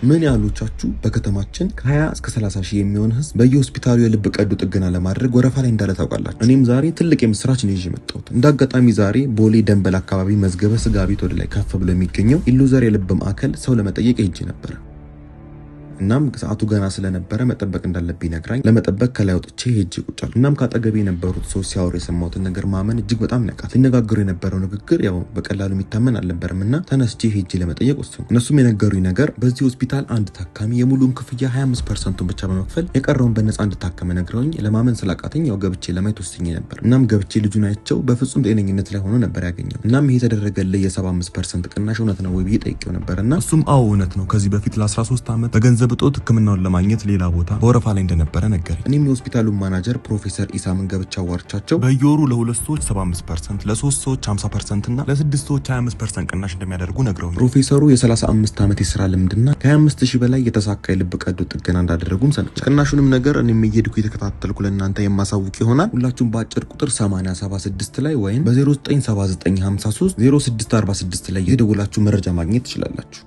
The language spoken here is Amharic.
ምን ያህሎቻችሁ በከተማችን ከ20 እስከ 30 ሺህ የሚሆን ህዝብ በየሆስፒታሉ የልብ ቀዶ ጥገና ለማድረግ ወረፋ ላይ እንዳለ ታውቃላችሁ? እኔም ዛሬ ትልቅ የምስራች ነው ይዤ የመጣሁት። እንደ አጋጣሚ ዛሬ ቦሌ ደንበል አካባቢ መዝገበ ስጋ ቤት ወደ ላይ ከፍ ብሎ የሚገኘው ኢሉዘር የልብ ማዕከል ሰው ለመጠየቅ ሄጄ ነበረ። እናም ሰዓቱ ገና ስለነበረ መጠበቅ እንዳለብኝ ነግራኝ ለመጠበቅ ከላይ ወጥቼ ሄጄ ቁጭ አልኩ። እናም ከአጠገቤ የነበሩት ሰዎች ሲያወሩ የሰማሁትን ነገር ማመን እጅግ በጣም ነቃት። ሲነጋገሩ የነበረው ንግግር ያው በቀላሉ የሚታመን አልነበረም እና ተነስቼ ሄጄ ለመጠየቅ ወሰንኩ። እነሱም የነገሩኝ ነገር በዚህ ሆስፒታል አንድ ታካሚ የሙሉውን ክፍያ 25 ፐርሰንቱን ብቻ በመክፈል የቀረውን በነፃ እንድታከመ ነግረውኝ ለማመን ስላቃተኝ ያው ገብቼ ለማየት ወስኜ ነበር። እናም ገብቼ ልጁን አይቼው በፍጹም ጤነኝነት ላይ ሆኖ ነበር ያገኘው። እናም ይሄ የተደረገልህ የ75% ቅናሽ እውነት ነው ወይ ብዬ ጠይቄው ነበር እና እሱም አዎ እውነት ነው፣ ከዚህ በፊት ለ13 ዓመት በገንዘብ እጦት ሕክምናውን ለማግኘት ሌላ ቦታ በወረፋ ላይ እንደነበረ ነገረኝ። እኔም የሆስፒታሉን ማናጀር ፕሮፌሰር ኢሳምን ገብቼ አዋርቻቸው በየወሩ ለሁለት ሰዎች 75%፣ ለሶስት ሰዎች 50% እና ለስድስት ሰዎች 25% ቅናሽ እንደሚያደርጉ ነግረውኛል። ፕሮፌሰሩ የ35 ዓመት የስራ ልምድና ከ25 ሺህ በላይ የተሳካ የልብ ቀዶ ጥገና እንዳደረጉም ሰምቻለሁ። ቅናሹንም ነገር እኔም እየሄድኩ የተከታተልኩ ለእናንተ የማሳውቅ ይሆናል። ሁላችሁም በአጭር ቁጥር 8076 ላይ ወይም በ0979530646 ላይ የደወላችሁ መረጃ ማግኘት ትችላላችሁ።